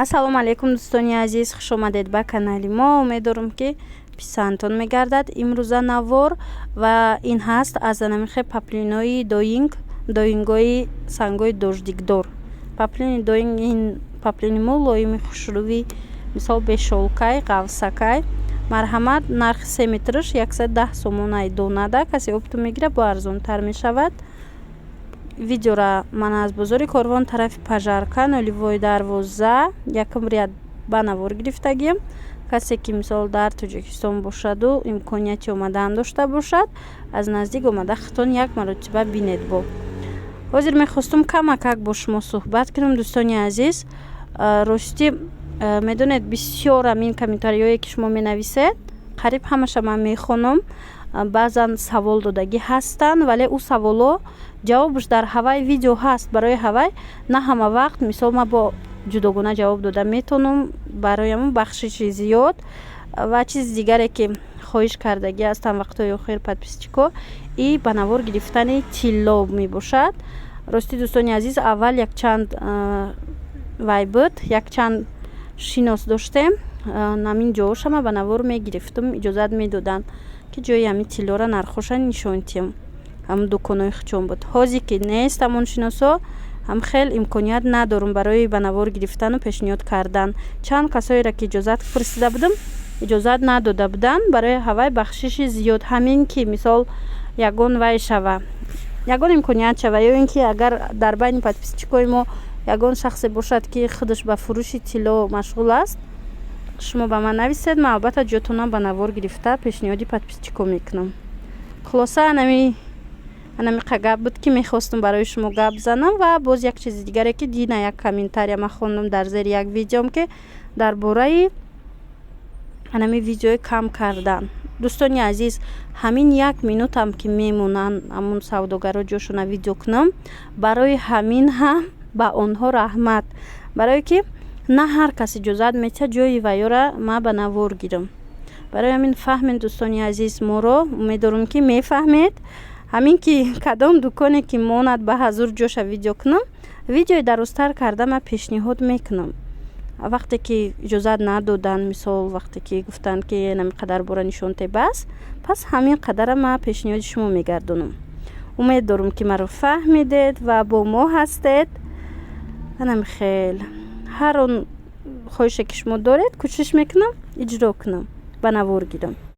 Ассалому алайкум, дӯстони азиз, хушомадед ба канали мо. Умедворам, ки писандтон мегардад имрӯза навор. Ва ин ҳаст аз анамихе паплинои доинг, доингои сангои дождикдор. Паплини доинг, ин паплини мулоими, хушрӯви, мисол, бешолкай, ғафсакай. Марҳамат, нархи 3 метраш 110 сомонаи донада. Касе оптом мегирад, бо арзонтар мешавад. Видеора ман аз бозори Корвон, тарафи Пожарка, нулевой дарвоза, якум ряд ба навор гирифтагием. Касе ки, мисол, дар Тоҷикистон бошаду имконияти омадан дошта бошад, аз наздик омада худтон як маротиба бинед. Бо ҳозир мехостум камакак бо шумо суҳбат кунам, дӯстони азиз. Ростӣ, медонед, бисёр ҳамин комментариҳое ки шумо менависед, қариб ҳамаша ман мехонам. Баъзан савол додагӣ ҳастанд, вале ӯ саволҳо ҷавобаш дар ҳавай видео ҳаст. Барои ҳавай на ҳама вақт, мисол, ман бо ҷудогона ҷавоб дода метавонам. Барои ҳамон бахшиши зиёд. Ва чизи дигаре ки хоҳиш кардагӣ ҳастанд вақтҳои охир подписчикҳо, и ба навор гирифтани тилло мебошад. Ростӣ, дӯстони азиз, аввал якчанд вай буд, якчанд шинос доштем, ҳамин ҷоҳоша ман ба навор мегирифтум, иҷозат медоданд, ки ҷои ҳамин тиллоро, нархоша нишон диҳем. Ҳамн дуконҳои хучон буд. Ҳозир ки нест ҳамон шиносҳо, ҳам хел имконият надорум барои ба навор гирифтану пешниҳод кардан. Чанд касоеро ки иҷозат пурсида будам, иҷозат надода буданд. Барои ҳавай бахшиши зиёд. Ҳамин ки, мисол, ягон вай шава, ягон имконият шава, ё ин ки агар дар байни подписчикҳои мо ягон шахсе бошад, ки худаш ба фурӯши тилло машғул аст, шумо ба ман нависед, ман албатта ҷотонам ба навор гирифта пешниҳоди подписчикҳо мекунам. Хулоса, анамиқа гап буд, ки мехостум барои шумо гап занам. Ва боз як чизи дигаре, ки дина як комментария ман хондум дар зери як видеом, ки дар бораи анами видеои кам кардан. Дӯстони азиз, ҳамин як минутам ки мемонанд ҳамун савдогаро ҷошона видео кунам, барои ҳамин ҳам ба онҳо раҳмат, барое ки на ҳар кас иҷозат метиҳад ҷои ваёра ман ба навор гирам. Барои ҳамин фаҳмед, дӯстони азиз, моро. Умедворам, ки мефаҳмед. Ҳамин ки кадом дуконе ки монад, ба ҳазур ҷоша видео кунам, видеои дарозтар карда ман пешниҳод мекунам. Вақте ки иҷозат надоданд, мисол, вақте ки гуфтанд, ки ҳамин қадар бора нишон те, бас, пас ҳамин қадара ман пешниҳоди шумо мегардонам. Умед дорам, ки маро фаҳмидед ва бо мо ҳастед. Анам хел ҳар он хоҳише ки шумо доред, кӯшиш мекунам иҷро кунам, ба навор гирам.